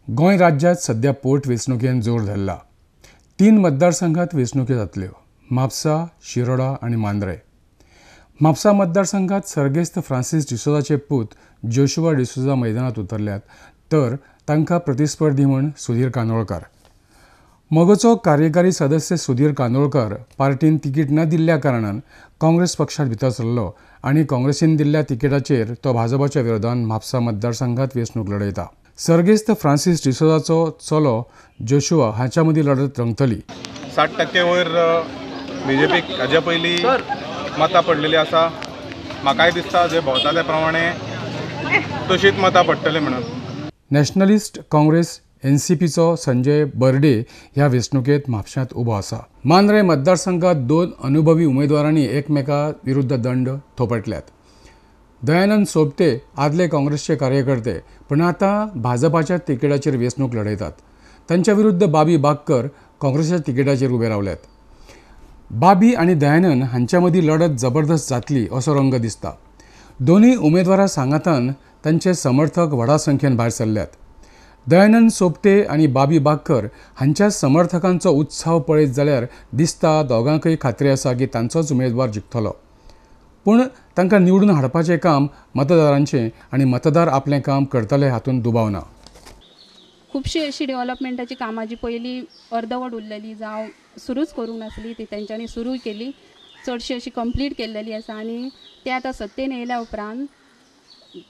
गोंय राज्यांत सध्या पोट वेंचणुकेन जोर धरला. 3 मतदारसंघात वेंचणुक्यो जातल्यो, म्हापसा, शिरोडा आनी मांद्रे. म्हापसा मतदारसंघात सर्गेस्त फ्रांसीस डिसोजाचे पूत जोशुआ डिसोजा मैदानात उतरल्यात, तर तांकां प्रतिस्पर्धी म्हूण सुधीर कानोळकार. मगोचो कार्यकारी सदस्य सुधीर कानोळकर पार्टीन तिकीट न दिल्ल्या कारणान काँग्रेस पक्षात भितर सरलो आनी काँग्रेसीन दिल्ल्या तिकेटाचेर तो भाजपाच्या विरोधान म्हापसा मतदारसंघात वेंचणूक लढयता. सर्गेस्त फ्रांसीस डिसोजाचो चलो जोशुआ हांच्या मदीं लढत रंगतली. 60% वयर बीजेपीक हाज्या पयलीं मतां पडलेली आसा. म्हाकाय दिसता जे भोंवता त्या प्रमाणे तशीच मतां पडटली म्हणून. नॅशनलिस्ट काँग्रेस एनसीपीचो संजय बर्डे ह्या वेंचणुकेंत म्हापशांत उबो आसा. मांद्रे मतदारसंघात 2 अनुभवी उमेदवारांनी एकमेका विरुद्ध दंड थोपटल्यात. दयानंद सोपटे आदले काँग्रेसचे कार्यकर्ते पण आतां भाजपाच्या तिकेटाचेर वेंचणूक लढयतात. तांच्या विरुद्ध बाबी बागकर काँग्रेसच्या तिकेटाचेर उबे रावल्यात. बाबी आनी दयानंद हांच्या मदीं लढत जबरदस्त जातली असो रंग दिसता. दोनूय उमेदवारां सांगातान तांचे समर्थक व्हडा संख्येन भायर सरल्यात. दयानंद सोपटे आनी बाबी बागकर हांच्या समर्थकांचो उत्साह पळयत जाल्यार दिसता दोगांकय खात्री आसा की तांचोच उमेदवार जिखतलो. पूण तांकां निवडून हाडपाचें काम मतदारांचें आनी मतदार आपलें काम करतले हातूंत दुबाव ना. खुबशी अशी डेव्हलपमेंटाची कामां जी पयलीं अर्दवट उरलेली जावं सुरूच करूंक नासली ती तेंच्यांनी सुरू केली, चडशी अशी कंप्लीट केल्लेली आसा आनी ते आतां सत्तेन येयल्या उपरांत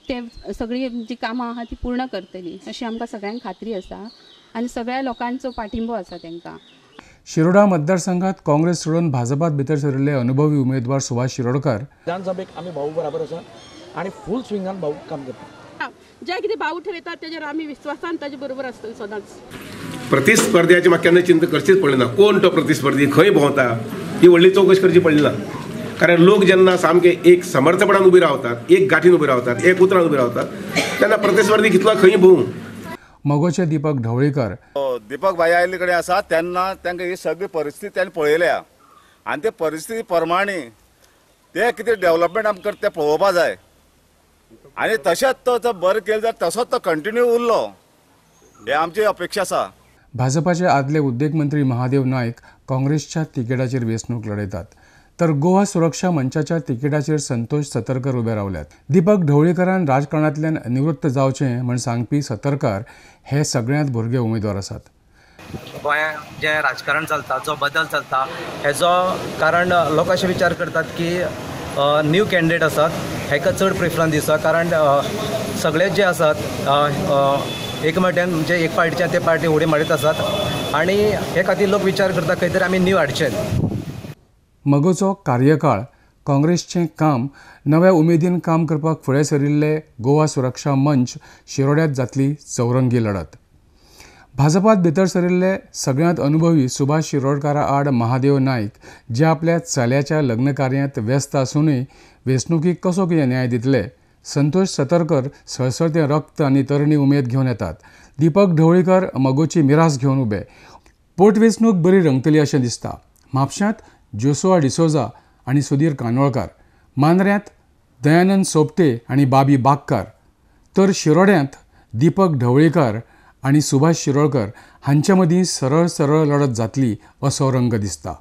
ते सगळी जी कामां आहा ती पूर्ण करतली अशी आमकां सगळ्यांक खात्री आसा आनी सगळ्या लोकांचो पाठिंबो आसा तांकां. शिरोडा मतदारसंघात काँग्रेस सोडून भाजपात भितर सरिल्ले अनुभवी उमेदवार सुभाष शिरोडकर. विधानसभेक आमी भाऊ बराबर आसा आनी फूल स्विंगान भाऊ काम करता. जे कितें भाऊ ठरयतात तेजेर आमी विस्वासान ताजे बरोबर आसतले सदांच. प्रतिस्पर्ध्याची म्हाका केन्ना चिंता करचीच पडली ना. कोण तो प्रतिस्पर्धी, खंय भोंवता ही व्हडली चवकशी करची पडली ना. कारण लोक जेन्ना सामके एक समर्थपणान उबे रावतात, एक गाठीन उबे रावतात, एक उतरान उबे रावतात तेन्ना प्रतिस्पर्धी कितलो खंय भोंवूं. मगोचे दीपक ढवळीकर. दीपक भाई आयिल्ले कडेन आसा तेन्ना तांकां ही सगळी परिस्थिती तांणी पळयल्या आनी ते परिस्थिती प्रमाणे ते कितें डेव्हलपमेंट आमकां करता तें पळोवपा जाय आनी तशेंच तो बरें केलें जाल्यार तसोच तो कंटिन्यू उरलो हे आमची अपेक्षा आसा. भाजपाचे आदले उद्देग मंत्री महादेव नायक काँग्रेसच्या तिकेटाचेर वेंचणूक लढयतात, तर गोवा सुरक्षा मंचाच्या तिकेटाचेर संतोष सतरकर उबे रावल्यात. दीपक ढवळीकरान राजकारणांतल्यान निवृत्त जावचें म्हण सांगपी सतरकर हे सगळ्यांत भुरगे उमेदवार आसात. गोंयांत जें राजकारण चलता, जो बदल चलता हेजो कारण लोक अशें विचार करतात की न्यू कॅन्डिडेट आसात हेका चड प्रेफरन्स दिता, कारण सगळे जे आसात एक मट्यान म्हणजे एक पार्टीच्यान ते पार्टी उडी मारीत आसात आनी हे खातीर लोक विचार करता खंय तरी आमी न्यू हाडचें. मगोचो कार्यकाळ, काँग्रेसचें काम, नव्या उमेदीन काम करपाक फुडें सरिल्ले गोवा सुरक्षा मंच शिरोड्यांत जातली चौरंगी लढत. भाजपात भितर सरिल्ले सगळ्यांत अनुभवी सुभाष शिरोडकारा आड महादेव नायक जे आपल्या चल्याच्या लग्नकार्यांत व्यस्त आसूनय वेंचणुकीक कसो कितें न्याय दितले. संतोष सतरकर सळसळतें रक्त आनी तरणी उमेद घेवन येतात. दीपक ढवळीकर मगोची मिरास घेवन उबे. पोटवेंचणूक बरी रंगतली अशें दिसता. म्हापशांत जोशुआ डिसोजा आनी सुधीर कानोळकार, मांद्र्यांत दयानंद सोपटे आनी बाबी बागकार, तर शिरोड्यांत दीपक ढवळीकर आनी सुभाष शिरोडकर हांच्या मदीं सरळ सरळ लढत जातली असो रंग दिसता.